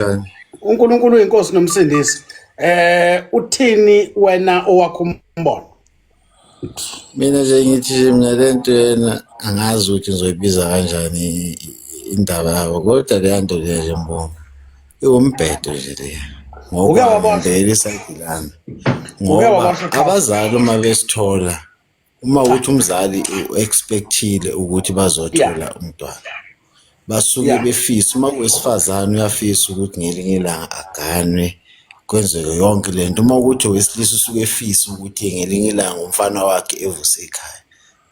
Njani? UNkulunkulu uyinkosi nomsindisi. Uthini wena owakho umbono? Mina nje ngithi nje mina le nto yena angazi ukuthi ngizoyibiza kanjani indaba yabo kodwa leya nto leya nje mbongo iwumbhedo nje leya Uke ngokwami waboshwa? ngibhekela isayidi lami Uke ngoba waboshwa qhawe? abazali uma besithola uma ukuthi umzali u-expect-ile ukuthi bazothola umntwana basuke befisa uma kuwesifazane uyafisa ukuthi ngelinye ilanga aganwe kwenzeke yonke le nto uma ukuthi owesilisa usuke efisa ukuthi ngelinye ilanga umfana wakhe evuse ekhaya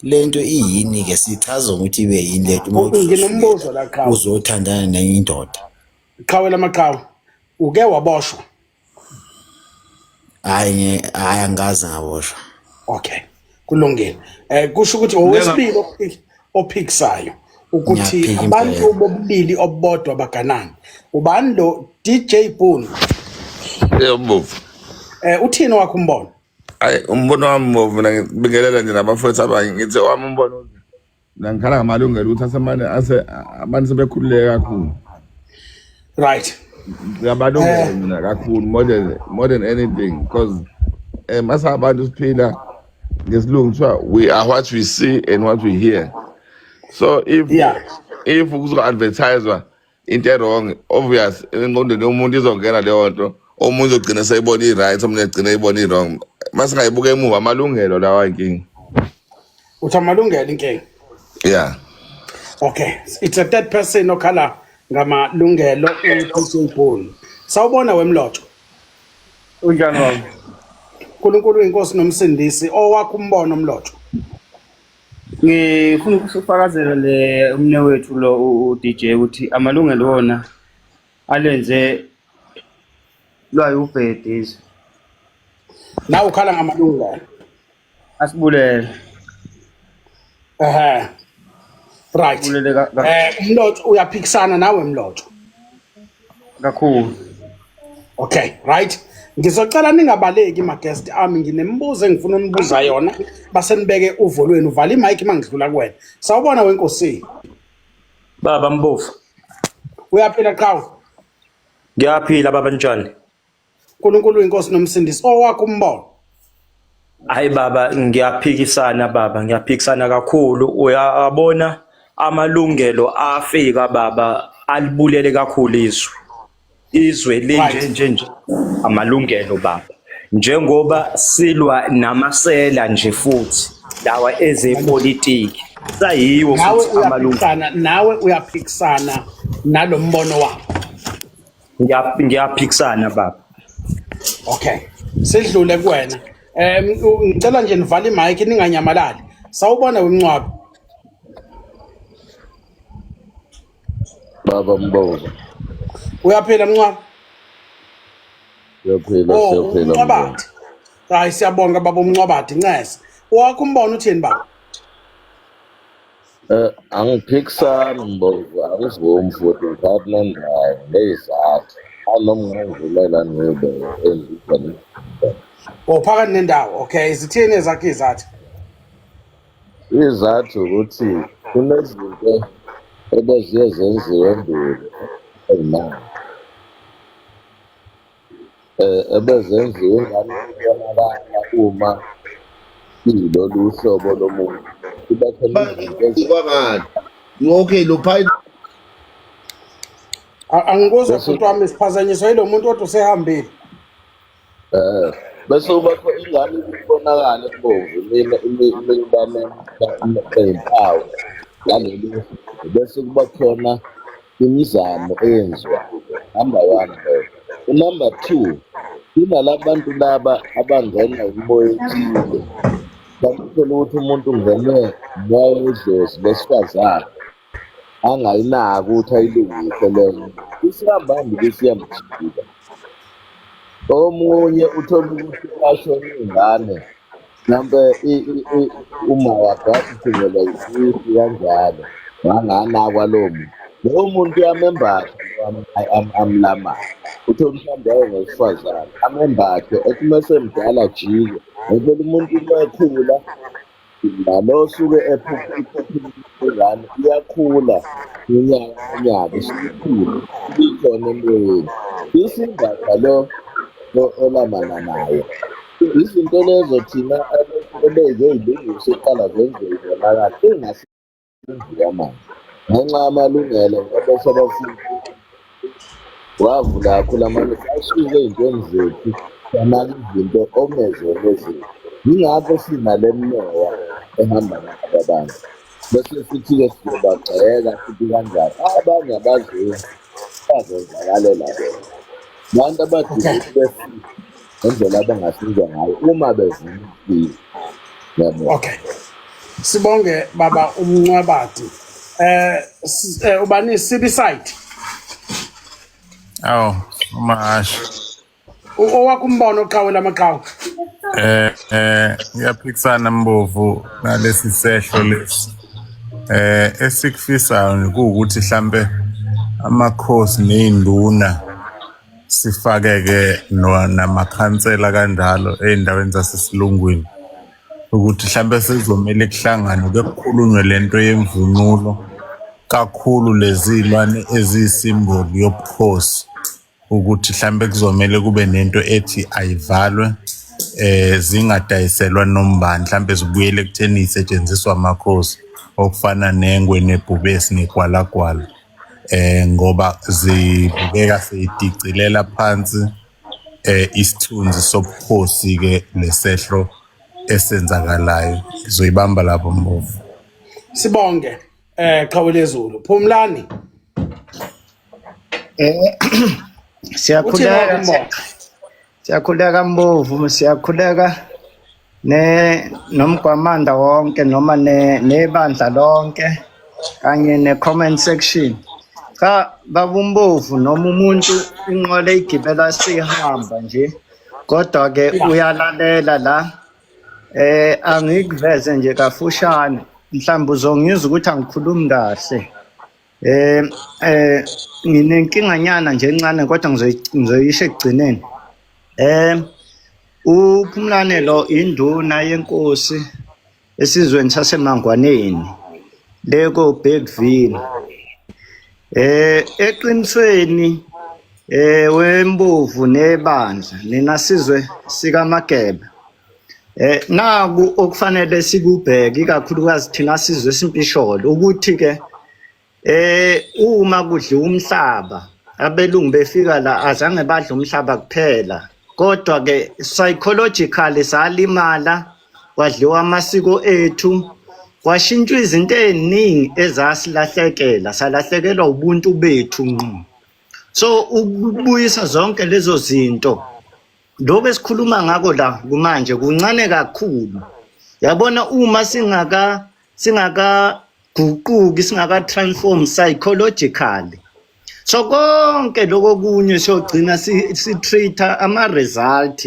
le nto iyini-ke sichaza ngokuthi ibe yini le nto uma ukuthi Nginombuzo la qhawe. uzothandana nenye indoda. Qhawe lamaqhawe. Uke waboshwa? Hhayi hhayi angikaze ngaboshwa. Okay. Kulungile. Kusho ukuthi owesibili ophikisayo ukuthi Ngiyaphika abantu impela. bobulili obodwa baganana. Ubani lo DJ Boone? Yebo Mbovu. Uthini wakho umbono? Hayi umbono wami Mbovu mina ngibingelela nje nabafowethu abanye ngithi wami umbono uthi mina ngikhala ngamalungelo ukuthi asemane ase abantu sebekhululeke kakhulu. Right. Ngamalungelo mina kakhulu more than anything because mase abantu siphila ngesilungu kuthiwa we are what we see and what we hear. So if if kuzo-advertiswa into e-wrong, obvious engqondweni yomuntu izongena leyo nto, omunye uzogcina seyibona i-right, omunye egcine eyibona i-wrong. Masingayibuka emuva amalungelo lawa inkinga. Uthi amalungelo inkinga. Yeah. Okay. It's a third person okhala ngamalungelo uDJ Boone. Sawubona wemlotho. Unjani baba? uNkulunkulu uyinkosi nomsindisi owakho umbono mlotho. Ngifuna ukufakazela le umne wethu lo u-DJ ukuthi amalungelo wona alenze lwayo ubhede izwe. Nawe ukhala ngamalungelo. Asibulele. Ehhe. Right. Asibulele Umlotho uyaphikisana nawe mlotho. Kakhulu. Okay, right. Ngizocela ningabaleki ma guest ami nginemibuzo engifuna unibuza yona base nibeke uvo lwenu vala imic mangidlula kuwena. Sawubona wenkosi. Baba Mbovu. Uyaphila qhawe? Ngiyaphila baba njani? uNkulunkulu uyinkosi nomsindisi owakho umbono. Hayi baba ngiyaphikisana baba ngiyaphikisana kakhulu uyabona amalungelo afika baba alibulele kakhulu izwe. Izwe linje nje nje amalungelo baba. Njengoba silwa namasela nje futhi lawa ezepolitiki sayiwo Nawe futhi amalungelo. uyaphikisana nawe uyaphikisana nalombono wakho. Ngiyaphikisana baba. Okay. Sidlule kuwena. Ngicela nje nivale imic ninganyamalali. Sawubona wemncwabo. Baba Mbovu. Uyaphila mncwabo? Siyaphila Oh, siyaphila Mbovu. umncwabadi. Hayi siyabonga baba umncwabadi ncese. Owakho umbono uthini baba? Angiphikisani Mbovu, angivumi futhi ngiphathi nendawo ngezizathu. Anoma ungangivulela ngibe engizwa. Oh phakathi nendawo. Okay, zithini ezakhe izathu? Izathu ukuthi kunezinto ebeziye zenziwe endulo ezimanje. Ebezenziwe ingane ibonakala uma iyilolu hlobo lomuntu. Kuba khona izinto Kwangani? Okay, lo phayini Angikuzwa futhi wami siphazanyiswa yilo muntu kodwa usehambile. Bese kuba khona ingane ibonakala ebomvu mina neyimpawu ngalolu, bese kuba khona imizamo eyenziwa. Number 1 leyo. Number 2, kunalabantu laba abangena imimoya ethile. Bakuthola ukuthi umuntu ungenwe umoya wedlozi lesifazane angayinaki ukuthi ayilungise leyo. Isihamba hambe besiyamjika. Omunye uthola ukuthi washona ingane mhlampe uma wakhe wathuthunyelwa isisu kanjalo wanganakwa lowo muntu. Lowo muntu uyamembatha amlamayo. Uthole mhlawumbe wayengowesifazane amembathe ethi uma esemdala ajike. Ngempela umuntu uma ekhula Nalo osuke ephupha iphupha ingane iyakhula unyaka nonyaka isikhulu ikhona emoyeni. Isingaga lo olamana nayo. Izinto lezo thina ebeyizeyilungise kuqala zenziwe zibonakala engasenziwa manje ngenxa yamalungelo ngoba sebefuna wavula kakhulu amanye asuke ey'ntweni zethu sanaka izinto okungezona ezethu. Yingakho sinale mimoya ehamba nabo abantu. Bese sithi-ke sizobagxeka futhi kanjani. Abanye abazenzi bazenzakalela bona. Abantu abadinga ukuthi befike ngendlela abangasizwa ngayo uma bevuma ukusiza. Ngiyabonga. Okay. Sibonge baba umncwabadi. Ubani Sibiside. Awu, uMahashe. Owakho umbono oqhawe lamaqhawe. Ngiyaphikisana Mbovu nalesi sehlo lesi. Esikufisayo nje kuwukuthi mhlambe amakhosi nezinduna sifake ke namakhansela kanjalo ey'ndaweni zasesilungwini ukuthi mhlambe sezomele kuhlanganwe ke kukhulunywe lento yemvunulo kakhulu lezi zilwane eziyisimboli yobukhosi ukuthi mhlambe kuzomele kube nento ethi ayivalwe zingadayiselwa nombani mhlambe zibuyele ekutheni isetshenziswa amakhosi okufana nengwe nebhubesi negwalagwala ngoba zibukeka seyidicilela phansi isithunzi sobukhosi ke lesehlo esenzakalayo. Ngizoyibamba lapho Mbovu. Sibonge qhawe lezulu. Phumlani. Uthini Siyakhuleka wakho umbono? Siyakhuleka Mbovu, siyakhuleka ne nomgwamanda wonke noma ne nebandla lonke kanye ne comment section. Cha baba uMbovu noma umuntu inqola igibela sihamba nje kodwa ke uyalalela la. Angikuveze nje kafushane mhlawumbe uzongizwa ukuthi angikhulumi kahle. Nginenkinganyana nje encane kodwa ngizoyisho ekugcineni. uPhumlane lo induna yenkosi esizweni saseMangwaneni leko Bergville. Eqinisweni wembovu nebandla nina sizwe sikaMageba. Naku okufanele sikubheke ikakhulukazi thina sizwe simpisholo ukuthi ke uma kudliwa umhlaba abelungu befika la azange badle umhlaba kuphela kodwa ke psychologically salimala kwadliwa amasiko ethu kwashintshwa izinto eziningi ezasilahlekela salahlekelwa ubuntu bethu ngqo. So ukubuyisa zonke lezo zinto lokho esikhuluma ngako la kumanje kuncane kakhulu. Yabona uma singaka guquki singaka transform psychologically so konke lokho kunye siyogcina si treat ama result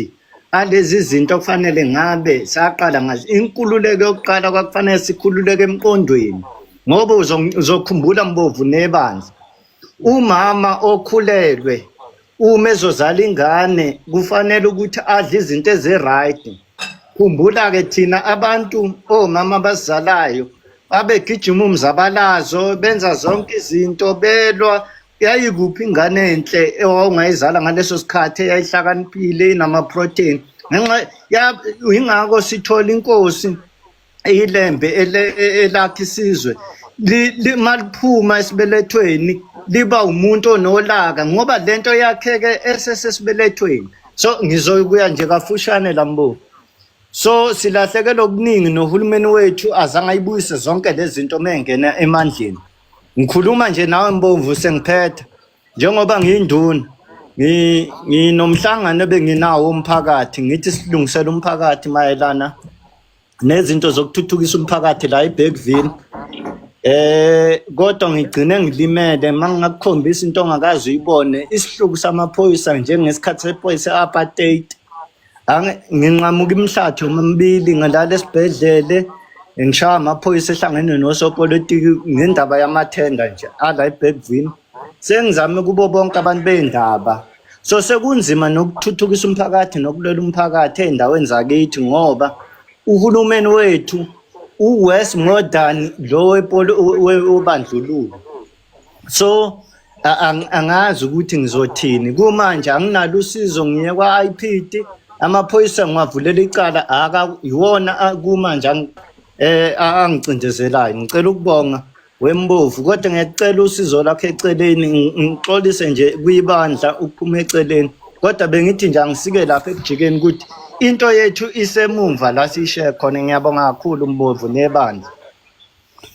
alezi zinto kufanele ngabe saqala ngazo. Inkululeko yokuqala kwakufanele sikhululeke emqondweni ngoba uzokhumbula Mbovu nebandla umama okhulelwe uma ezozala ingane kufanele ukuthi adle izinto ezi-right. Khumbula ke thina abantu omama abazalayo babegijima umzabalazo benza zonke izinto belwa yayikuphi ingane enhle owawungayizala ngaleso sikhathi eyayihlakaniphile inama-protein ngenxa ingakho sithola inkosi ilembe elakhe isizwe maliphuma esibelethweni liba umuntu onolaka ngoba lento yakheke esesesibelethweni. So ngizokuya nje kafushane la Mbovu. So silahlekelwa okuningi nohulumeni wethu azange ayibuyise zonke lezi zinto mengena emandleni. Ngikhuluma nje nawe Mbomvu sengiphetha njengoba ngiyinduna nginomhlangano ebenginawo umphakathi ngithi silungisele umphakathi mayelana nezinto zokuthuthukisa umphakathi la eBergville. Kodwa ngigcine ngilimele mangingakukhombisa into ongakaze uyibone isihluku samaphoyisa njengesikhathi sephoyisa apartheid. Nginqamuka imihlathi omibili ngilala esibhedlele ngishaya amaphoyisa ehlangene nosopolitiki ngendaba yamathenda nje ala eBergville. Sengizame kubo bonke abantu bendaba. So sekunzima nokuthuthukisa umphakathi nokulwela umphakathi ey'ndaweni zakithi ngoba uhulumeni wethu U-worse more than lo wobandlululo. So angazi ukuthi ngizothini kumanje, anginalo usizo. Ngiye kwa-IPID, amaphoyisa ngiwavulela icala, aka iwona kumanje angicindezelayo. Ngicela ukubonga wembovu, kodwa ngiyacela usizo lakho eceleni. Ngixolise nje kwibandla ukuphuma eceleni, kodwa bengithi nje angisike lapha ekujikeni ukuthi into yethu isemumva la siyishiye khona. Ngiyabonga kakhulu, Mbovu nebandla.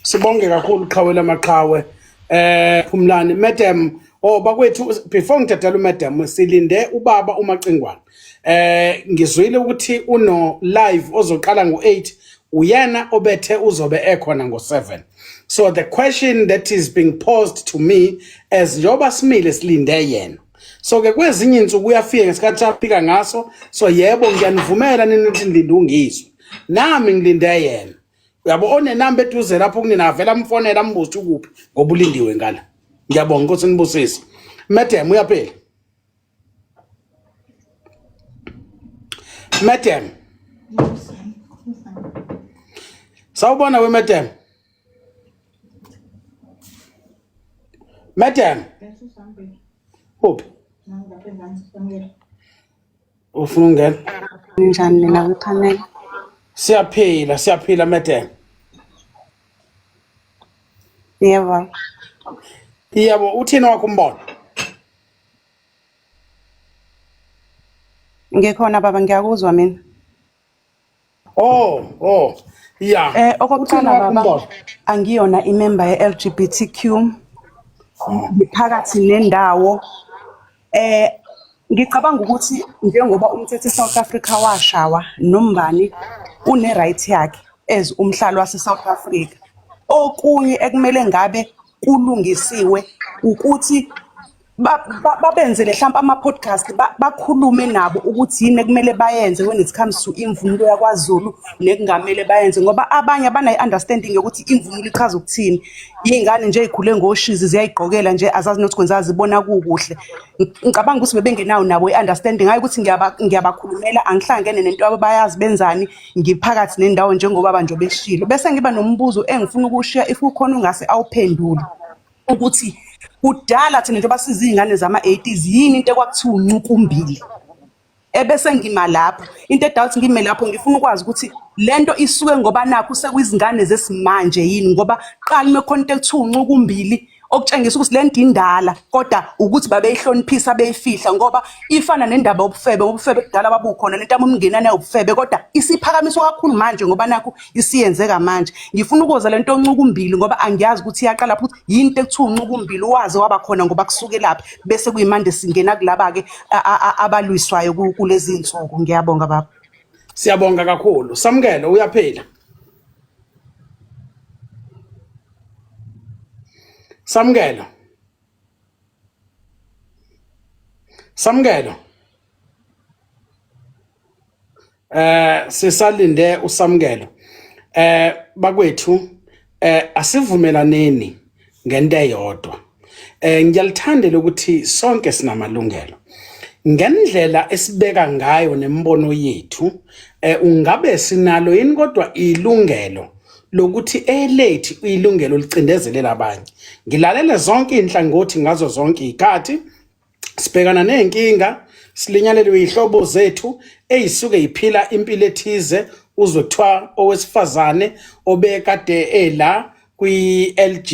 Sibonge kakhulu, qhawe lamaqhawe. Phumlani madam. Oh bakwethu, before ngidedela umadam, silinde ubaba uMacingwane. Ngizwile ukuthi uno live ozoqala ngo8, uyena obethe uzobe ekhona ngo7. So the question that is being posed to me as njengoba simile silinde yena, so ke kwezinye insuku uyafika ngesikhathi afika ngaso. So yebo, ngiyanivumela nini ukuthi nilinde ungizwe, nami ngilinde yena. Uyabo, onenamba eduze lapho kunina, avela amfonela ambuze ukuthi ukuphi, ngoba ulindiwe ngala. Ngiyabonga, Nkosi nibusise. Madam, uyaphila madam? Sawubona we madam. Madam, uphi? Ufuna ukungena? Ninjani nina kwi-panel? Siyaphila, siyaphila madam. Yebo. Yebo, uthini wakho umbono? Ngikhona baba, ngiyakuzwa mina. Oh, yeah. Okokuqala Uthini wakho baba, umbono? Angiyona imember ye-LGBTQ. Ngiphakathi nendawo. Ngicabanga ukuthi njengoba umthetho eSouth Africa washawa, nombani une right yakhe as umhlali wase South Africa. Okunye ekumele ngabe kulungisiwe ukuthi babenzele mhlawumbe ama-podcast, bakhulume nabo ukuthi yini ekumele bayenze when it comes to imvunulo yakwaZulu nekungamele bayenze, ngoba abanye abanayo i-understanding yokuthi imvunulo ichaza ukuthini. Iy'ngane nje ey'khule ngoshizi ziyayigqokela nje, azazi nokuthi kwenzeka, zibona kukuhle. Ngicabanga ukuthi bebengenawo nabo i-understanding. Hhayi ukuthi ngiyabakhulumela, angihlangene nento yabo, bayazi benzani. Ngiphakathi nendawo njengobaba nje obeshilo. Bese ngiba nombuzo engifuna ukuwushiya, if kukhona ongase awuphendule, ukuthi kudala thina njengoba siziy'ngane zama-80s, yini into ekwakuthiwa uncukumbili? Ebese ngima lapho, into edala ukuthi ngime lapho, ngifuna ukwazi ukuthi lento isuke ngoba nakhu sekuyizingane zesimanje yini, ngoba qala uma kukhona into ekuthiwa uncukumbili, okutshengisa ukuthi lento indala, kodwa ukuthi babeyihloniphisa beyifihla, ngoba ifana nendaba yobufebe. Ubufebe kudala babukhona, lento umngenane ubufebe, kodwa isiphakamiswa kakhulu manje ngoba nakhu isiyenzeka manje. Ngifuna ukuza lento oncukumbili, ngoba angiyazi ukuthi iyaqala futhi yini into ekuthiwa uncukumbili, waze waba khona ngoba kusuke laphi, bese kuyimande singena kulaba-ke abalwiswayo kulezi nsuku. Ngiyabonga baba. Siyabonga kakhulu. Samukelo, uyaphila? Samukelo, Samukelo. Sisalinde uSamukelo. Bakwethu, asivumelaneni ngento eyodwa. Ngiyalithandela ukuthi sonke sinamalungelo. Ngendlela esibeka ngayo nembono yethu, ungabe sinalo yini kodwa ilungelo lokuthi elethu ilungelo licindezelela abanye? Ngilalele zonke inhlangothi ngazo zonke izikhathi. Sibhekana nezinkinga, silinyalelwe ihlobo zethu eyisuke iphila impilo ethize, uzwe kuthiwa owesifazane obekade ela kwi-LGBTQT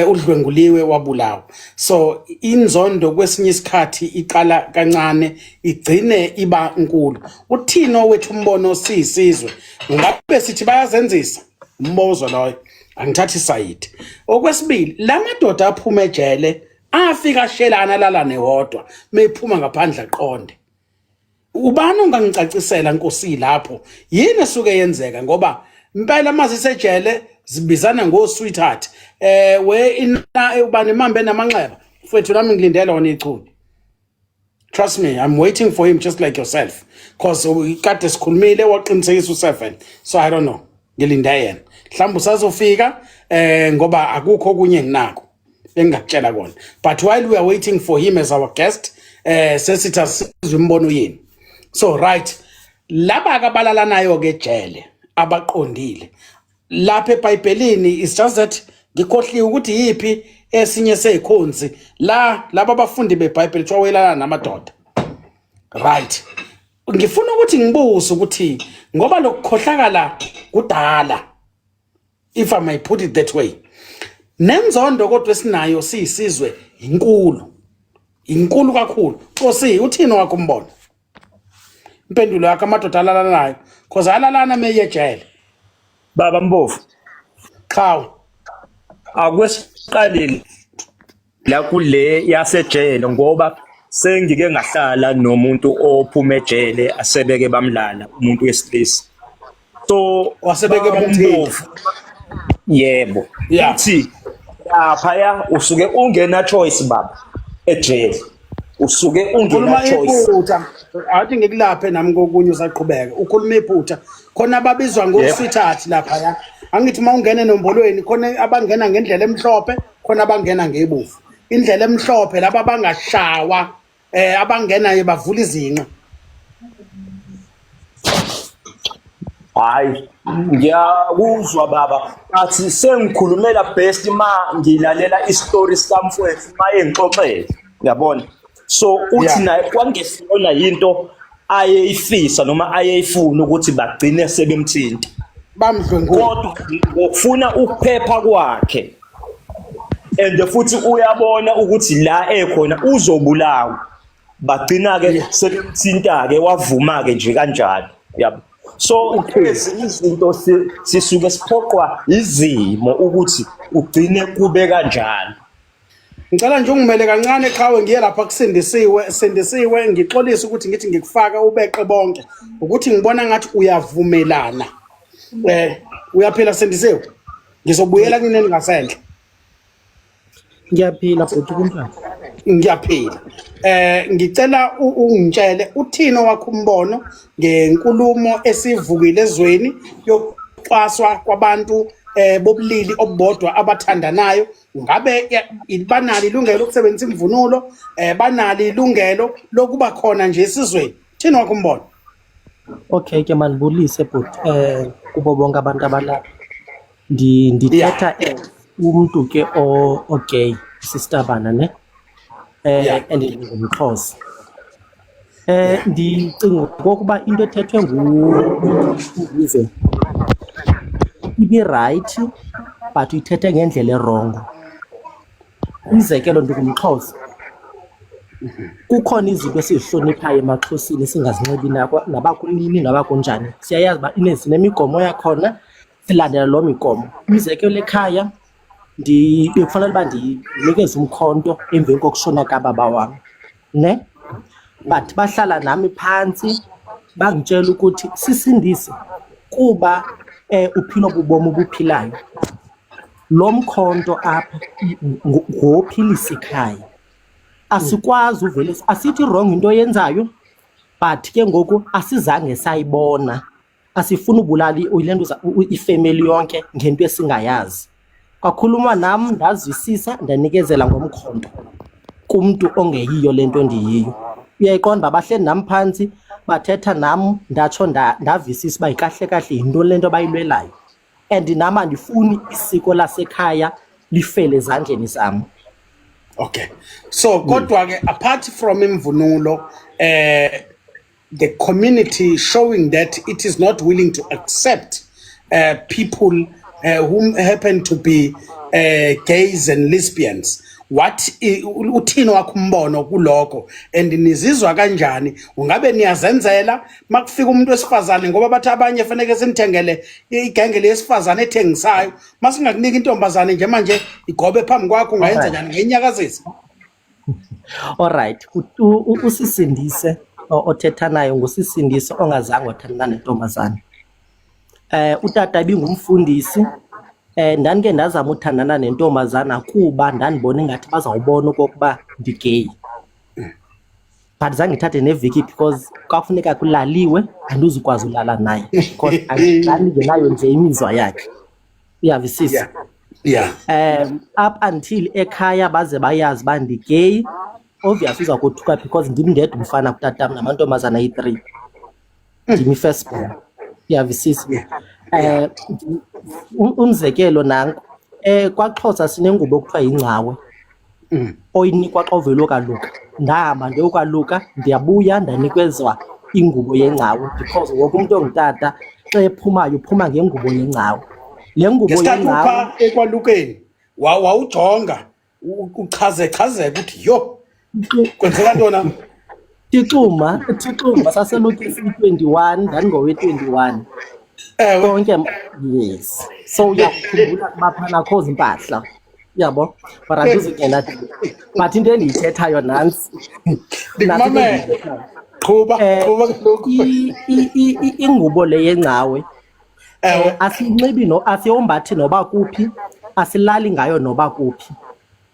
udlwenguliwe wabulawa. So inzondo kwesinye isikhathi iqala kancane, igcine iba nkulu. Uthini owethu umbono siyisizwe? Ngabe sithi bayazenzisa? Umbozo loyo, angithathi isayidi. Okwesibili, la madoda aphuma ejele afika ashelana, alalane wodwa, mephuma ngaphandle aqonde. Ubani ongangicacisela, Nkosi, lapho yini esuke yenzeka? Ngoba impela masisejele zibizana ngo sweetheart, we ina ubani mambe namanxeba. Mfethu, nami ngilindele wona ichunu. Trust me, I'm waiting for him just like yourself, cause kade sikhulumile, waqinisekisa u7, so I don't know, ngilinde yena. Mhlawumbe usazofika, ngoba akukho okunye nginako engingakutshela kona. But while we are waiting for him as our guest, sesithi asizwe imbono yini. So right, laba akabalalanayo ke ejele. Abaqondile lapha eBhayibhelini, is just that ngikhohliwe ukuthi yipi esinye sezikhonzi la laba abafundi beBhayibheli kuthiwa welana namadoda, right? Ngifuna ukuthi ngibuze ukuthi ngoba lokukhohlakala kudala, if I may put it that way, nenzondo kodwa esinayo siyisizwe inkulu, inkulu kakhulu. Nkosi, uthini wakho umbono, impendulo yakho, amadoda alalanayo, cause alalana meyejele? Baba Mbovu. Qhawe. Akwesiqalile la kule yasejele, ngoba sengike ngahlala nomuntu ophuma ejele asebeke bamlala umuntu wesilisa, so wasebeke Baba bamthinta. Mbovu, yebo, uthi lapha ya usuke ungena choice, baba, ejele usuke ungena Ukhuluma choice. iphutha, athi ngikulaphe nami kokunye usaqhubeka ukhuluma iphutha. Khona ababizwa ngo-sweetheart laphaya, angithi uma ungena enombolweni, khona abangena ngendlela emhlophe, khona abangena ngebomvu. Indlela emhlophe laba abangashawa, abangenayo bavula izinqa. Hayi, ngiyakuzwa baba, athi sengikhulumela best ma ngilalela isitori sikamfowethu ma engixoxele, uyabona? So uthi naye kwangesiyona yinto ayeyifisa noma ayeyifuna ukuthi bagcine sebemthinta bamdlwengula, kodwa ngokufuna ukuphepha kwakhe, and futhi uyabona ukuthi la ekhona uzobulawa, bagcina-ke sebemthinta-ke, wavuma-ke nje kanjalo, yabo. So ezinye izinto sisuke siphoqwa izimo ukuthi ugcine kube kanjalo. Ngicela nje ungimele kancane, qhawe, ngiye lapha kusindisiwe. Sindisiwe, ngixolise ukuthi ngithi ngikufaka ubeqe bonke, ukuthi ngibona ngathi uyavumelana. Uyaphila Sindisiwe? Ngizobuyela kunini ngasenhle. Ngiyaphila bhuti, kunjani? Ngiyaphila. Ngicela ungitshele uthini wakho umbono ngenkulumo esivukile ezweni yokucwaswa kwabantu bobulili obubodwa abathandanayo. Ngabe banalo ilungelo lokusebenzisa imvunulo, banalo ilungelo lokuba khona nje esizweni? Thini wakho umbono? Okay ke, mandibulise bhuti kubo bonke abantu abalapha. Ndithetha umuntu ke o-gay, sister bana ne? And ndingumXhosa. Ndicinga okokuba into ethethwe nguVive ibi-right, but uyithethe ngendlela e-wrong. Umzekelo, ndingumXhosa. Kukhona izinto esizihloniphayo emaXhoseni singazinxibi naba kunini noba kunjani. Siyayazi uba sinemigomo yakhona, silandela loo migomo. Umzekelo, ekhaya bekufanele uba ndinikeze umkhonto emveni kokushona kababa wam, ne? But bahlala nami phantsi bangitshela ukuthi sisindise kuba uphila obu bomi ubuphilayo. Lo mkhonto apha ngophilisa ikhaya. Asikwazi uvele asithi wrong into oyenzayo, but ke ngoku asizange sayibona. Asifuni ubulala le nto ifemeli yonke ngento esingayazi. Kwakhuluma nam, ndazwisisa, ndanikezela ngomkhonto kumntu ongeyiyo le nto ndiyiyo. Uyayiqonda uba bahleli nam phantsi bathetha nam, ndatsho ndavisisa uba kahle kahle yintoni le nto abayilwelayo. And nam andifuni isiko lasekhaya lifele ezandleni zam. Okay. So kodwa ke, apart from imvunulo, the community showing that it is not willing to accept people whom happen to be gays and lesbians, what uthini wakho umbono kulokho, and nizizwa kanjani? Ungabe niyazenzela makufika umuntu wesifazane, ngoba bathi abanye fanele sinithengele igenge lesifazane ethengisayo, masingakunika intombazane nje manje igobe phambi kwakho, ungayenza njani, ngenyakazisa? Alright, usisindise othetha nayo ngusisindise ongazange wathandana nentombazane. Utata ibingumfundisi. Ndandike ndazama uthandana nentombazana kuba ndandibona ingathi bazawubona okokuba ndi-gay. But zange ndithathe neveki because kwakufuneka kulaliwe, andizukwazi ulala naye because ndandingenayo nje imizwa yakhe. Uyavisisa? Yeah. Up until ekhaya baze bayazi uba ndi-gay, obvious uza kothuka because ndim ndedwa umfana kutatam namantombazana ayi-3. Ndim i-first born. Uyavisisa? Eh umzekelo nanku. KwaXhosa sinengubo okuthiwa yingcawe. Oyinikwa xa uvela ukaluka. Ndahamba ndiyokwaluka ndiyabuya ndanikezwa ingubo yengcawe because wonke umntu ongutata xa ephumayo uphuma ngengubo yengcawe. Le ngubo Ngesikhathi yengcawe upha ekwalukeni wawujonga uchaze chazeke ukuthi yo kwenzeka ntona. Tixuma, Tixuma saselokhu 21 ndandingowe-21. Konke yes. So uyakukhumbula ukuba phana akho zimpahla. Yabo? But andizungena but into endiyithethayo nantsi. Ndikumamele. Qhuba, qhuba kaloku. Ingubo le yengcawe. Asiyinxibi no asiyombathi noba kuphi, asilali ngayo noba kuphi.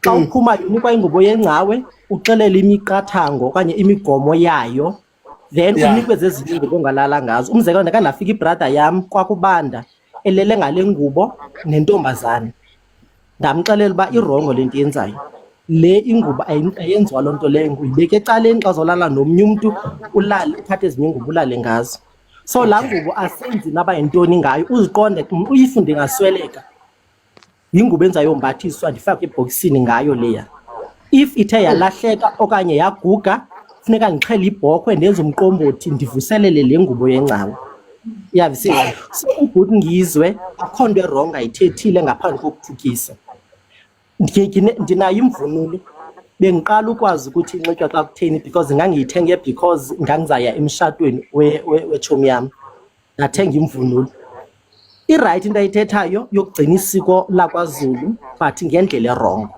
Xa uphumayo unikwa ingubo yengcawe, uxelele imiqathango okanye imigomo yayo, then unikwe zezinye iingubo ongalala ngazo. Umzekelo, ndake ndafika ibrother yam kwakubanda elele ngale ngubo nentombazana. Ndamxelela uba irongo le nto yenzayo. Le ingubo ayenziwa loo nto leyo, uyibeka ecaleni xa uzolala nomnye umntu, ulale uthathe ezinye iingubo ulale ngazo. So laa ngubo asenzi naba yintoni ngayo, uziqonde uyifunde ingasweleka. Yingubo endizayombathiswa ndifakwe ebhokisini ngayo leya. If ithe yalahleka okanye yaguga, funeka ndixhele ibhokhwe ndenze umqombothi ndivuselele le ngubo yengcawe. Uyavisisa? So ubhuti Ngizwe akho nto erongo ayithethile ngaphandle kokuthukisa. Ndinayo imvunulo, bengiqala ukwazi ukuthi inxitywa xa kutheni because ngangiyithenge because ngangizaya emshatweni wetshomi yam, ndathenga imvunulo. Irayithi into ayithethayo yokugcina isiko lakwaZulu but ngendlela erongo.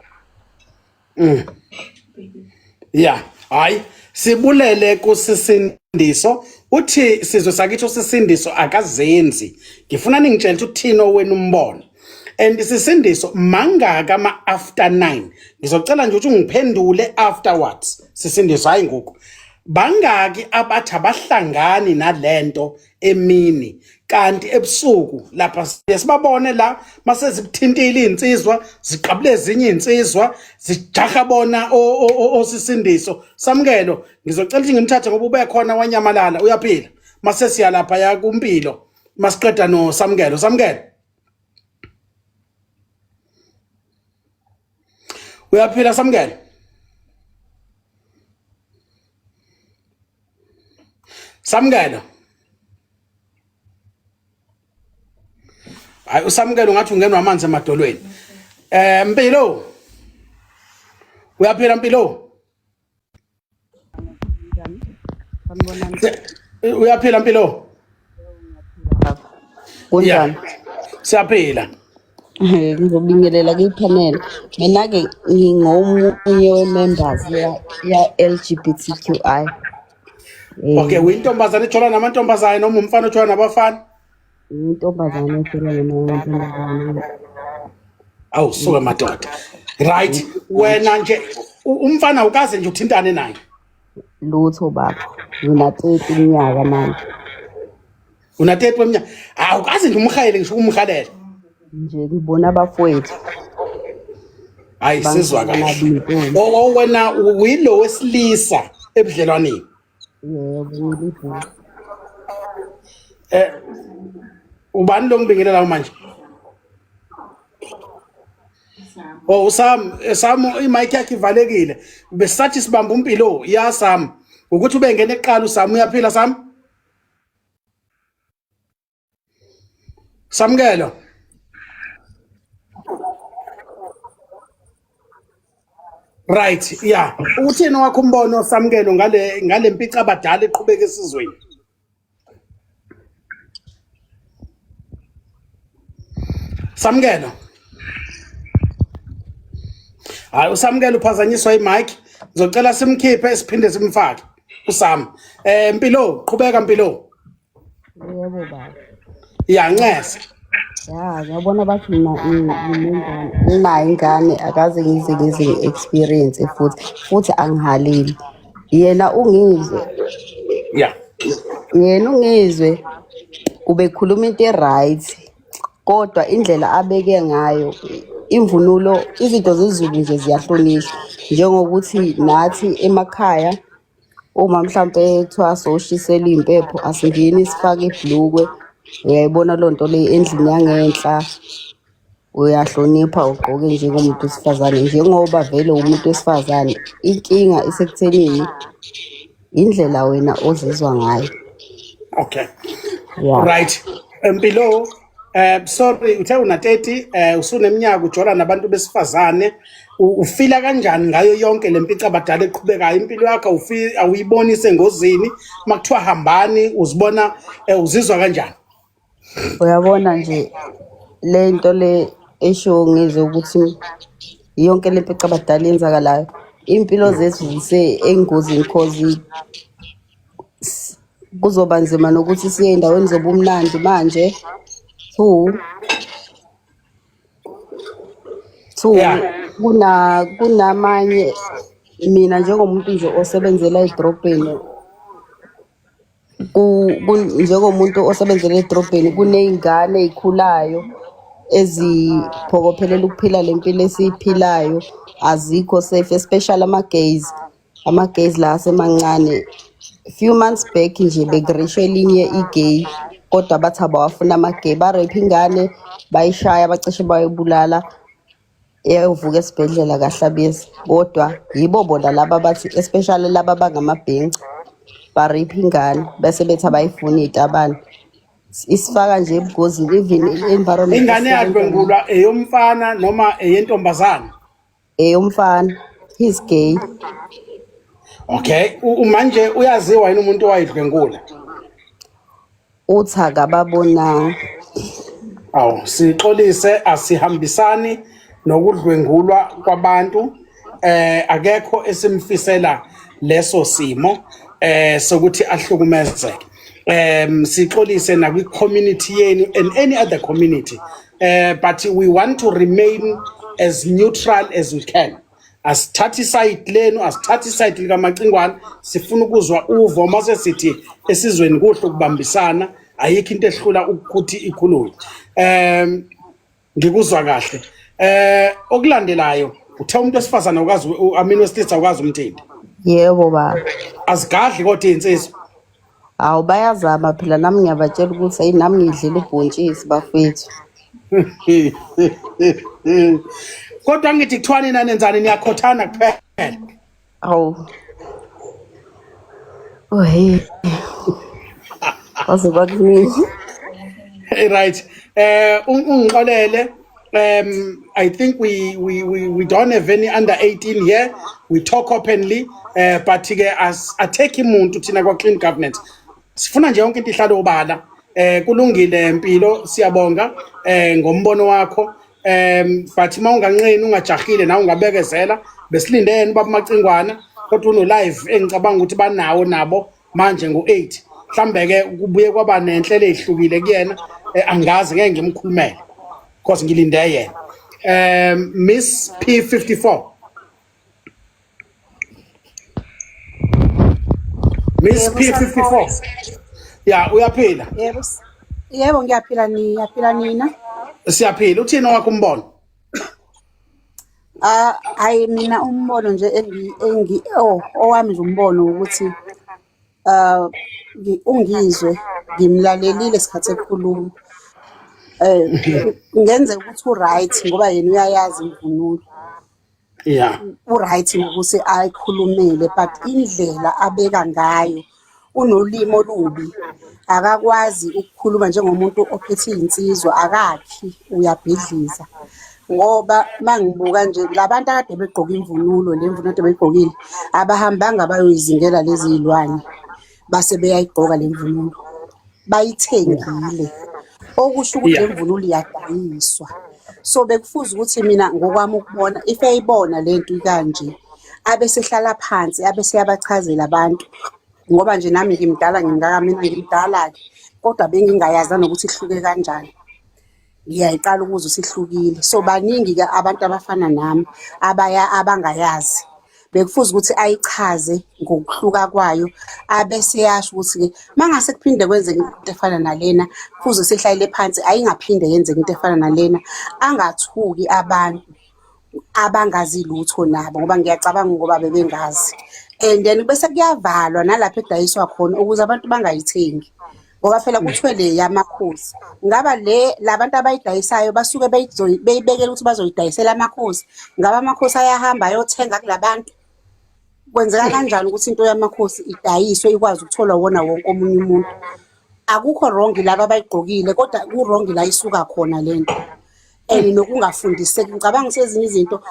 Yeah, hayi sibulele kusisindiso. Uthi sizwe sakithi usisindiso akazenzi. Ngifuna ningitshele ukuthi uthini owenu umbono. And sisindiso mangaka ama after 9. Ngizocela nje ukuthi ungiphendule afterwards. Sisindiso hayi ngoku. Bangaki abathi abahlangani nalento emini kanti ebusuku lapha siye sibabone la mase zikuthintile izinsizwa ziqabule ezinye izinsizwa zijaha bona osisindiso. Samukelo ngizocela ukuthi ngimthathe ngoba ube khona wanyamalala uyaphila mase siya lapha ya kumpilo masiqeda no Samukelo. Samukelo uyaphila? Samukelo Samukelo hayi uSamukelo ngathi ungenwa amanzi emadolweni. Mpilo uyaphila? Mpilo Sanibonani. Uyaphila Mpilo? Kunjani? Siyaphila. Ngizobingelela kwi-panel. Mina-ke ngingomunye we-members ya LGBTQI. Okay, uyintombazane ejola namantombazane noma umfana ojola nabafana? Intombazane ejola namantombazane. Awu suka madoda. Right, wena nje umfana ukaze nje uthintane naye? Lutho baba. Ngina 30 iminyaka manje. Una 30 weminyaka. Awukaze nje umhayele ngisho umhalela? Nje ngibona abafowethu. Hayi sizwa kahle. Oh wena uyilo wesilisa ebudlelwaneni? Yebo, ngilibhuti. Ubani lo ngibingelela manje? Oh uSam, Sam imic yakhe ivalekile. Besisathi sibamba umpilo ya Sam. Ukuthi ubengena eqala uSam uyaphila Sam? Samukelo. Right, yeah. Uthini wakho umbono Samukelo ngale mpica abadala eqhubeka esizweni? Samukelo. Hayi uSamukelo uphazanyiswa imic. Ngizocela simkhiphe siphinde simfake uSam. Mpilo, qhubeka Mpilo. Yebo baba. Ya ncese. Ya, ngiyabona bathi mina nginengane, nginayo ingane akaze ngize ngize ngi-experience futhi angihaleli. Yena ungizwe. Yena ungizwe ubekhuluma into e-right kodwa indlela abeke ngayo imvunulo izinto zezulu nje ziyahlonishwa njengokuthi nathi emakhaya uma mhlampe kuthiwa soshiselwa iy'mpepho asingeni sifake ibhlukwe. Uyayibona loo nto le endlini yangenhla uyahlonipha ugqoke njengomuntu wesifazane njengoba vele umuntu wesifazane. Inkinga isekuthenini indlela wena ozizwa ngayo. Okay. Ya. Right. Mpilo, sorry uthe una 30, usuneminyaka ujola nabantu besifazane. Ufila kanjani ngayo yonke lempica abadala eqhubekayo impilo yakho awuyiboni isengozini makuthiwa hambani uzibona uzizwa kanjani? Uyabona nje le nto le eshiwo ngizwe ukuthi yonke le mpica abadala eyenzakalayo iy'mpilo zethu zise engozini cause kuzoba nzima nokuthi siye ey'ndaweni zobumnandi manje. Two, two kunamanye mina njengomuntu nje osebenzela edrobheni njengomuntu osebenzela edrobheni kuney'ngane ey'khulayo eziphokophelela ukuphila le mpilo esiyiphilayo azikho safe especially ama-gays ama-gays la asemancane few months back nje bekurishwe elinye i-gay kodwa bathi abawafuna ama-gay bareyphe ingane bayishaya bacishe bayibulala eyovuka esibhedlela kahlabisa kodwa yibo bona laba bathi especially laba bangamabhinca baripha ingane bese bethi abayifuni iy'tabane isifaka nje ebungozini even i-environment Ingane esisebenza ngayo yadlwengulwa eyomfana noma eyentombazane? Eyomfana, he's gay. Okay, manje uyaziwa yini umuntu owayidlwengula? Uthi akababonanga. Awu, sixolise asihambisani nokudlwengulwa kwabantu. Akekho esimfisela leso simo sokuthi ahlukumezeke. Sixolise nakwi community yenu and any other community. But we want to remain as neutral as we can. Asithathi isayidi lenu, asithathi isayidi likaMacingwane, sifuna ukuzwa uvo mase sithi esizweni kuhle ukubambisana, ayikho into ehlula ukuthi ikhulunywe. Ngikuzwa kahle. Okulandelayo uthe umuntu wesifazane awukazi I mean wesilisa awukazi umthinte. Yebo baba. Azigadli kodwa izinsizwa. Hawu bayazama phela nami ngiyabatshela ukuthi ayi nami ngidlela ubhontshisi bafethu. Kodwa ngithi kuthiwa nina nenzani niyakhothana kuphela. Hawu. Oh hey. Kwaze kwakuningi. Right. Ungixolele I think we don't have any under 18 here. We talk openly but ke as attack umuntu thina kwa clean governance. Sifuna nje yonke into ihlale obala. Kulungile Mpilo, siyabonga ngombono wakho. But mawunganqeni ungajahile nawe ungabekezela besilinde yena ubaba Macingwana kodwa uno live engicabanga ukuthi banawo nabo manje ngo8 mhlambe ke kubuye kwaba nenhlelo ezihlukile kuyena angazi ngeke ngimkhulumele because ngilinde yena. Miss P54, Miss Yebo, P54. Sanibona. Ya, uyaphila? Yebo. Yebo, ngiyaphila niyaphila nina. Siyaphila. Uthini wakho umbono? Ah, hayi mina umbono nje engi engi oh owami nje umbono ukuthi ah ungizwe ngimlalelile isikhathi ekhuluma. Kungenzeka ukuthi u-right ngoba yena uyayazi imvunulo. U-right ngokuthi ayikhulumele but indlela abeka ngayo unolimi olubi, akakwazi ukukhuluma njengomuntu ophethe iy'nsizwa, akakhi uyabhidliza. Ngoba mangibuka nje labantu akade begqoke imvunulo, le mvunulo kade beyigqokile, abahambanga bayoyizingela lezi y'lwane base beyayigqoka le mvunulo. Bayithengile. Okusho ukuthi le mvunulo iyadayiswa. So bekufuze ukuthi mina ngokwami ukubona if eyibona lento ikanje abesehlala phansi abese yabachazela abantu ngoba nje nami ngimdala ngimngaka mina ngimdala-ke kodwa bengingayazi nanokuthi ihluke kanjani. Ngiyayiqala ukuzwa ukuthi ihlukile. So baningi-ke abantu abafana nami abaya abangayazi. Bekufuze ukuthi ayichaze ngokuhluka kwayo abese yasho ukuthi-ke mangase kuphinde kwenzeke into efana nalena kufuze sihlalele phansi ayingaphinde yenzeke into efana nalena angathuki abantu abangazi lutho nabo ngoba ngiyacabanga ngoba bebengazi and then bese kuyavalwa nalapho edayiswa khona ukuze abantu bangayithengi. Ngoba phela kuthiwe le yamakhosi. Ngaba le labantu abayidayisayo basuke beyibekela ukuthi bazoyidayisela amakhosi. Ngabe amakhosi ayahamba ayothenga kulabantu? Kwenzeka kanjani ukuthi into yamakhosi idayiswe ikwazi ukutholwa wona wonke omunye umuntu? Akukho wrong laba abayigqokile kodwa ku-wrong la isuka khona lento. And nokungafundiseki. Ngicabanga ukuthi ezinye izinto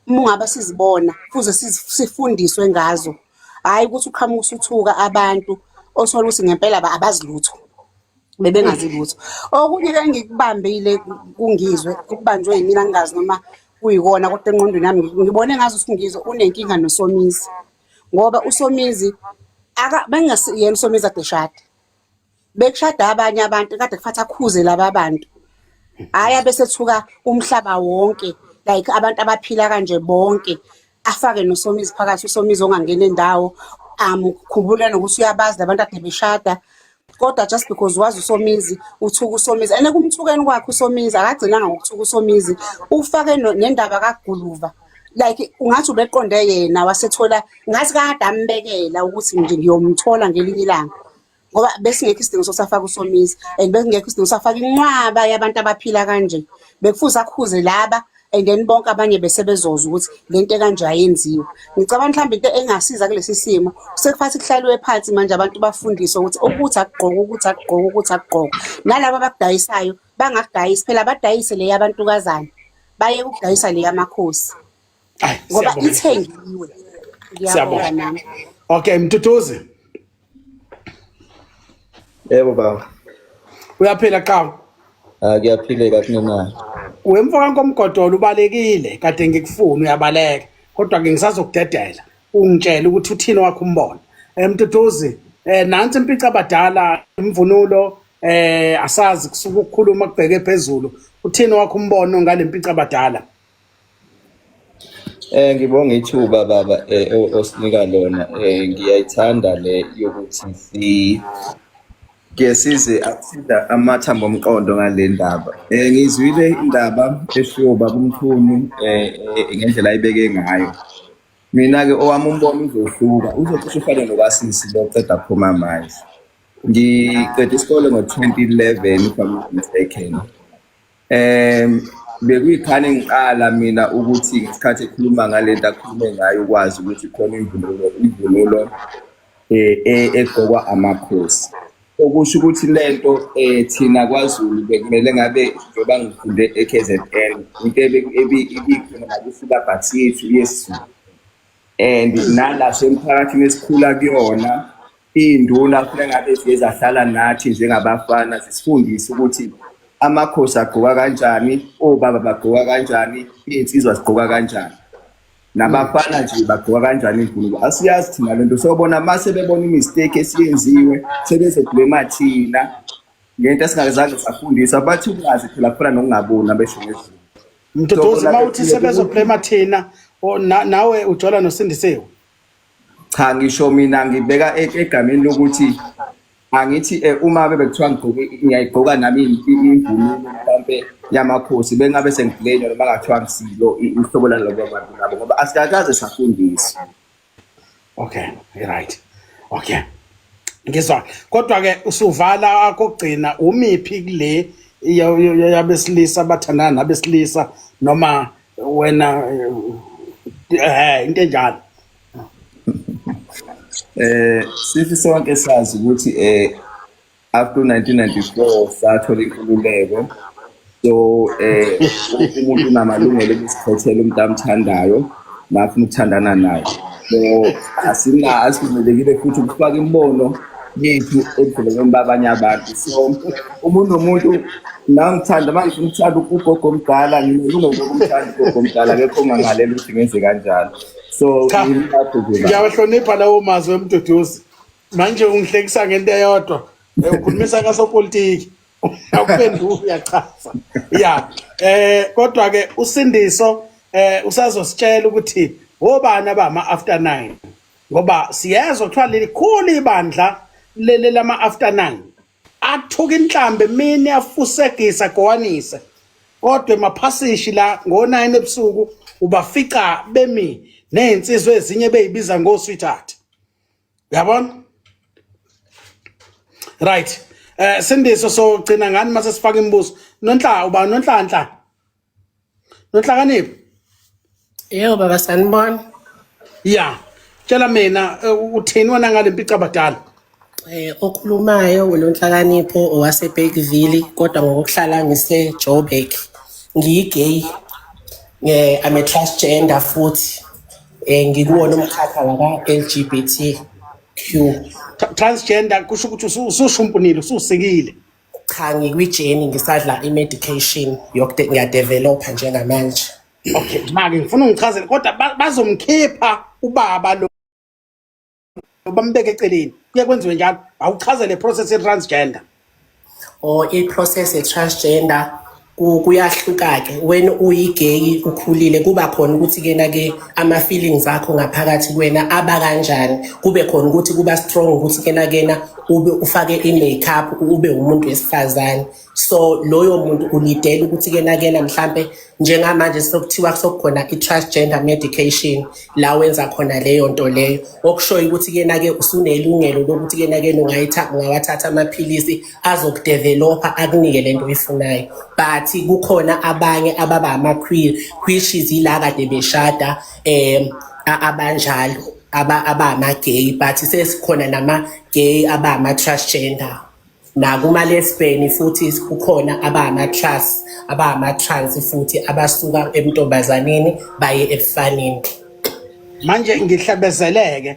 uma ungabe sizibona fuze sifundiswe ngazo. Hhayi ukuthi uqhamuke usuthuka abantu othola ukuthi ngempela abazi lutho. Bebengazi lutho. Okunye-ke engikubambile kungizwe, kubanjwe yimina ngingazi noma kuyikona kodwa engqondweni yami ngibone ngazi ukuthi ungizwe unenkinga noSomizi. Ngoba uSomizi bengasiyena uSomizi ade eshada. Bekushada abanye abantu kade kufanele akhuze laba bantu. Hhayi abesethuka umhlaba wonke like abantu abaphila kanje bonke afake noSomizi phakathi uSomizi ongangeni endawo khumbula nokuthi uyabazi labantu ade beshada kodwa just because wazi uSomizi uthuka uSomizi and ekumthukeni kwakhe uSomizi akagcinanga ngokuthuka uSomizi ufake nendaba kaGuluva like ungathi ubeqonde yena wasethola ngathi kade ambekela ukuthi nje ngiyomthola ngelinye ilanga ngoba besingekho isidingo sokuthi afake uSomizi and besingekho isidingo sokuthi afake inqwaba yabantu abaphila kanje. Bekufuze akhuze laba and then bonke abanye bese bezozwa ukuthi le nto ekanje ayenziwa. Ngicabanga mhlawumbe into engasiza kulesi simo sekufanele kuhlaliwe phansi manje abantu bafundiswe ukuthi ukuthi akugqoke ukuthi akugqoke ukuthi akugqoke. Nalaba abakudayisayo bangakudayisi phela badayise le yabantukazana bayeke ukudayisa le yamakhosi ngoba ithengiwe. Ngiyabonga nami. Okay, Mduduzi. Yebo baba. Uyaphila qhawe. Ah kuyaphileka kunenani. Wemfo kaNkomgodolo ubalekile kade ngikufuna uyabaleka kodwa ke ngisazokudedela ungitshele ukuthi uthini wakho umbono. Mduduzi nansi impica abadala imvunulo asazi kusuka ukukhuluma kubheke phezulu uthini wakho umbono ngalempica abadala. Ngibonga ithuba baba osinika lona. Ngiyayithanda le yokuthi si ke size akusiza amathambo omqondo ngale ndaba. Ngizwile indaba eshiwo baba uMchunu ngendlela ayibeke ngayo. Mina-ke owami umbono uzohluka, uzocishe ufane nokasisi lo oqeda kuphuma manje. Ngiqede isikole ngo-2011 if I'm not mistaken. Bekuyikhani ngiqala mina ukuthi ngesikhathi ekhuluma ngale nto akhulume ngayo ukwazi ukuthi khona imvunulo imvunulo egqokwa amakhosi. Okusho ukuthi le nto thina kwaZulu bekumele ngabe njengoba ngifunde e-KZN into ebikhona nakwisilabhasi yethu yesiZulu. And nala semphakathini esikhula kuyona Iy'nduna kufuneka ngabe ziye zahlala nathi njengabafana zisifundise ukuthi amakhosi agqoka kanjani, obaba bagqoka kanjani, iy'nsizwa zigqoka kanjani. Nabafana nje bagqoka kanjani imvunulo. Asiyazi thina lento sobona mase bebona imistake esiyenziwe sebezoblema thina ngento esingazange safundiswa bathi ukungazi phela kufana nokungaboni abesho ngesiZulu. Mduduzi uma uthi sebezoblema thina nawe ujola noSindisiwe. Cha ngisho mina ngibeka egameni lokuthi angithi uma bebe kuthiwa ngigqoke ngiyayigqoka nami imvunulo mhlampe yamakhosi bengabe sengiblenywa noma ngathiwa ngisilo uhlobo lalabo bantu labo ngoba asikakaze safundiswa. Okay, right. Okay. Ngizwa. Kodwa ke usuvala akugcina umiphi kule yabesilisa abathandana nabesilisa noma wena into enjalo. Sithi sonke sazi ukuthi after 1994 sathola inkululeko so wonke umuntu unamalungelo okuzikhethela umuntu amthandayo nafuna ukuthandana naye so asina asivumelekile futhi ukufaka imibono yethu ebudlelwaneni babanye abantu so umuntu nomuntu nangithanda uma ngifuna ukuthanda ugogo omdala nginelungelo lokumthanda ugogo omdala akekho ongangalela ukuthi ngenze kanjalo so Cha, ngilapho nje baba. ngiyawahlonipha lawo mazwi emduduzi. Manje ungihlekisa ngento eyodwa. Ukhulumisa kasopolitiki. Awuphenduli uyachaza. Ya. Kodwa ke uSindiso usazositshela ukuthi obani abama after 9 ngoba siyezwa kuthiwa lelikhulu ibandla leli lama after 9 athuka inhlambe emini afusegisa gowanise kodwa emaphasishi la ngo-9 ebusuku ubafica bemi nezinsizwa ezinye beyibiza ngo-sweetheart uyabona right. Sindiso sogcina ngani mase sifaka imibuzo. Nonhla uba nonhlanhla. Nonhlakanipho. Yebo baba sanibona. Ya. Tshela mina uthini wena ngale mpicabadala? Okhulumayo uNonhlakanipho owaseBergville kodwa ngokuhlala ngise Joburg. Ngiyigay. I'm a transgender futhi. Ngikuwona umkhakha waka LGBTQ. Transgender kusho ukuthi usushumpunile, ususikile. Cha ngikwi-journey ngisadla i-medication yokute ngiyadevelopha njengamanje. Okay, make ngifuna ungichazele kodwa bazomkhipha ubaba lo bambeke eceleni. Kuye kwenziwe njalo. Awuchazele process ye transgender. Or i-process ye-transgender kuyahluka-ke when uyi-gay ukhulile kuba khona ukuthi kena ke ama-feelings akho ngaphakathi kuwena aba kanjani, kube khona ukuthi kuba strong ukuthi kena kena ube ufake i-makeup ube umuntu wesifazane. So loyo muntu ulidela ukuthi kena kena mhlambe njengamanje sokuthiwa sokukhona i-transgender medication la wenza khona leyo nto leyo, okushoyo ukuthi kena ke usunelungelo lokuthi kena ke ungawathatha amaphilisi azokudevelopha akunike lento oyifunayo. But kukhona abanye ababa ama-queer, which is ila kade beshada abanjalo abama-gay, but sesikhona nama-gay abama-transgender. Nakuma-lesbian futhi kukhona abama-trans, abama-trans futhi abasuka ebuntombazaneni baye ebufaneni. Manje ngihlabezeleke,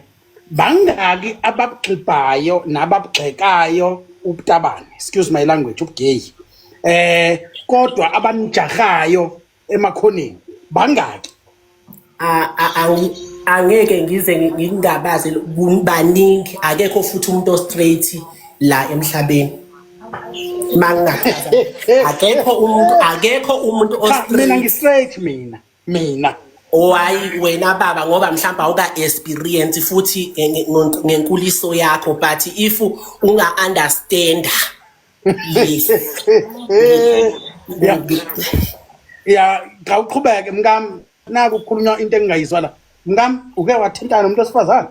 bangaki ababugxibhayo nababugxekayo ubutabane, excuse my language, ubugay, kodwa abanijahayo emakhoneni bangaki? Angeke ngize ngingabazi, baningi, akekho futhi umuntu o-straight la emhlabeni. Mangingachaza, akekho umuntu Cha, mina o-straight. Ngi-straight mina. Mina. Hayi wena baba, ngoba mhlawumbe awuka experience futhi ngenkuliso yakho, but if unga understand, yes. Ya, cha uqhubeke mkami, naku kukhulunywa into engingayizwa la. Mkami, uke wathintana nomuntu wesifazane?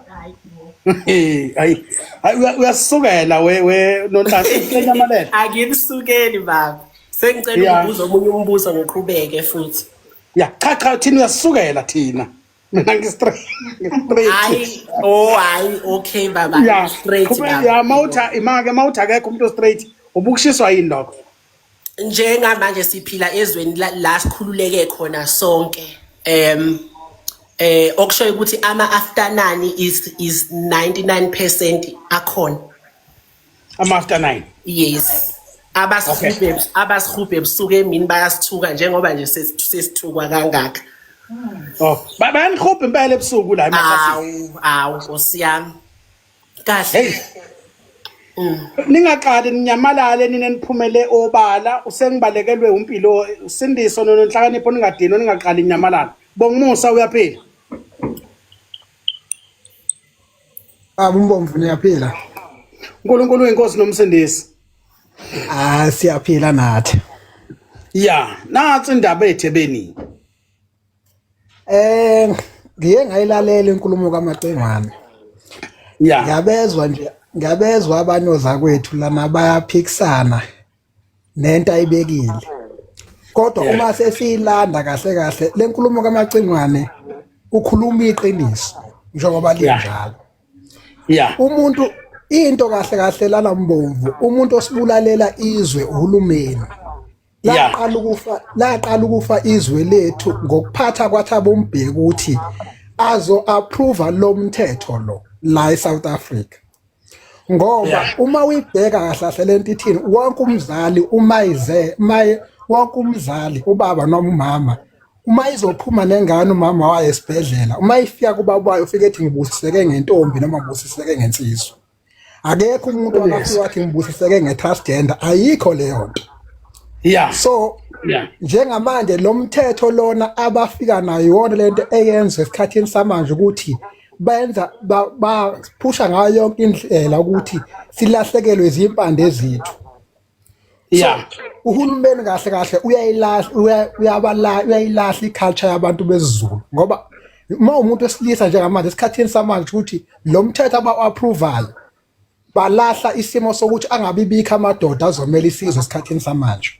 Hayi, hayi, uyasukela we Nonhlanhla, usenyamalele. Angikusukeli baba, sengicela ukubuza omunye umbuzo ngiqhubeke futhi. Ya, cha cha, thina uyasukela thina. Mina ngi-straight, ngi-straight. Hayi, oh hayi, okay baba, straight baba. Ya, mawutha imake mawuthi akekho umuntu straight, ubukushiswa yini lokho? Njengamanje siphila ezweni la sikhululeke khona sonke. Okusho ukuthi ama after 9 is 99% akhona. Ama after 9. Yes. Abasihubhe ebusuku emini bayasithuka njengoba nje sesithukwa kangaka. Oh, bayanihubha impela ebusuku la emakhasini. Awu, awu Nkosi yami. Kahle. Hey. Ningaqali ninyamalale nina niphumele obala, usengibalekelwe umpilo usindiso nonhlakanipho, ningadinwa ningaqali ninyamalala. Bongumusa uyaphila. Baba uMbomvu niyaphila? uNkulunkulu uyinkosi nomsindisi. Ah, siyaphila nathi. Ya, nansi indaba ethebeni. Ngiye ngayilalela inkulumo kaMacingwane. Ya. Ngiyabezwa nje, ngiyabezwa abanye ozakwethu lana bayaphikisana nento ayibekile. Kodwa uma sesiyilanda kahle kahle le nkulumo kaMacingwane, ukhuluma iqiniso njengoba linjalo. Umuntu into kahle kahle lana Mbomvu, umuntu osibulalela izwe uhulumeni. Laqala ukufa izwe lethu ngokuphatha kwaThabo Mbeki ukuthi azo approve lo mthetho lo la eSouth Africa. Ngoba uma uyibheka kahle kahle lento ithini, wonke umzali uma ize maye wonke umzali ubaba noma umama uma izophuma nengane umama wayo esibhedlela, uma ifika kubaba wayo ufike ethi ngibusiseke ngentombi noma ngibusiseke ngensizwa. Akekho umuntu akafika wathi ngibusiseke nge-transgender, ayikho leyo nto. So njengamanje lo mthetho lona abafika nayo iwona lento eyenza esikhathini samanje ukuthi benza baphusha ngayo yonke indlela ukuthi silahlekelwe izimpande zethu. Uhulumeni kahle kahle uyayilahla, uyabala, uyayilahla iculture yabantu besiZulu, ngoba uma umuntu wesilisa njengamanje esikhathini samanje ukuthi lo mthetho abawu-approvayo Balahla isimo sokuthi angabibikho amadoda azomela isizwe esikhathini samanje.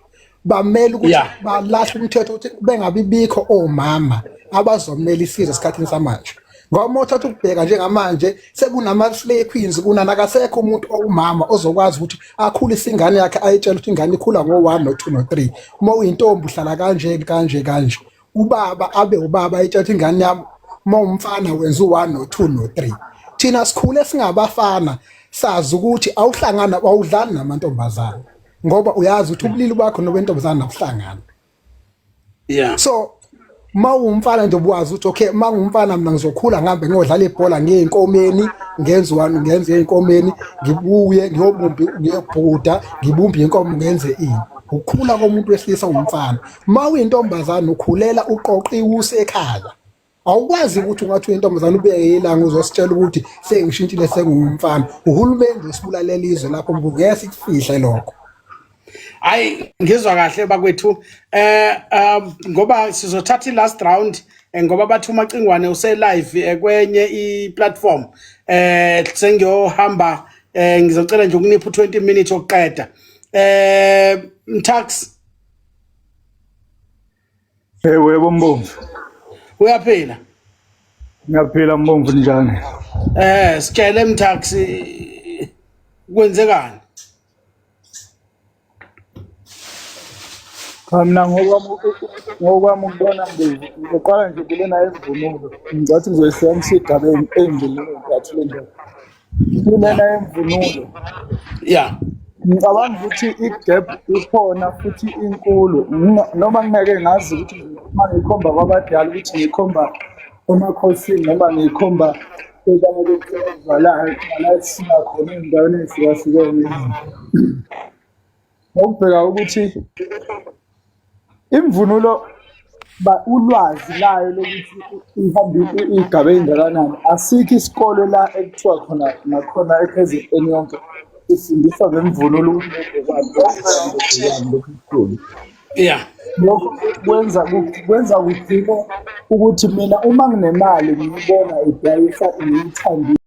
Bamele ukuthi balahla umthetho ukuthi bengabibikho omama abazomela isizwe esikhathini samanje. Ngoba uma uthatha ukubheka njengamanje sekunama-slay queens kunana akasekho umuntu owumama ozokwazi ukuthi akhulise ingane yakhe ayitshele ukuthi ingane ikhula ngo-one no-two no-three. Uma uyintombi uhlala kanje kanje kanje. Ubaba abe ubaba ayitshela ukuthi ingane yami uma umfana wenza u-one no-two no-three. Thina sikhule singabafana sazi ukuthi awuhlangana awudlali namantombazane ngoba uyazi ukuthi ubulili bakho nobentombazane abuhlangani. Yeah. So uma uwumfana nje ubuwazi ukuthi okay uma ngumfana mina ngizokhula ngihambe ngiyodlala ibhola ngiye ey'nkomeni ngenze one ngenze ey'nkomeni ngibuye ngiyobumba ngiyobhuda ngibumbe inkomo ngenze ini ukukhula komuntu wesilisa umfana uma uyintombazane ukhulela uqoqa iwusi ekhaya awukwazi ukuthi ungathi uyintombazane ubeke ilanga uzositshela ukuthi sengishintshile sengumfana uhulumeni usibulalela izwe lapho ngeke sikufihle lokho. Hayi, ngizwa kahle bakwethu, ngoba sizothatha i-last round, ngoba bathi uMacingwane use live kwenye i-platform, sengiyohamba, ngizocela nje ukunipha u20 minutes okuqeda. Mthax. Ewe Mbomvu. Uyaphila? Ngiyaphila Mbomvu, njani? Sitshele Mthax, kwenzekani? Cha, mina ngokwami ukubona Mbovu, ngizoqala nje kulena yemvunulo. Ngicathi ngizoyihlukanisa iy'gaba ey'mbili noma ey'ntathu le ndaba. Kulena yemvunulo. Ngicabanga ukuthi i-gap ikhona futhi inkulu. Noma ngingeke ngazi ukuthi uma ngikhomba kwabadala ukuthi ngikhomba emakhosini noma ngikhomba la esisuka khona ey'ndaweni ey'hlukahlukene. Ngokubheka ukuthi imvunulo ulwazi layo lokuthi ihambe igaba ey'ngakanani, asikho isikole la ekuthiwa khona nakhona e-KZN yonke ifundiswa ngemvunulo ukuthi lokhu kukhulu. Lokho kwenza kugcine ukuthi mina uma nginemali ngiyibona idayisa ngiyithandile.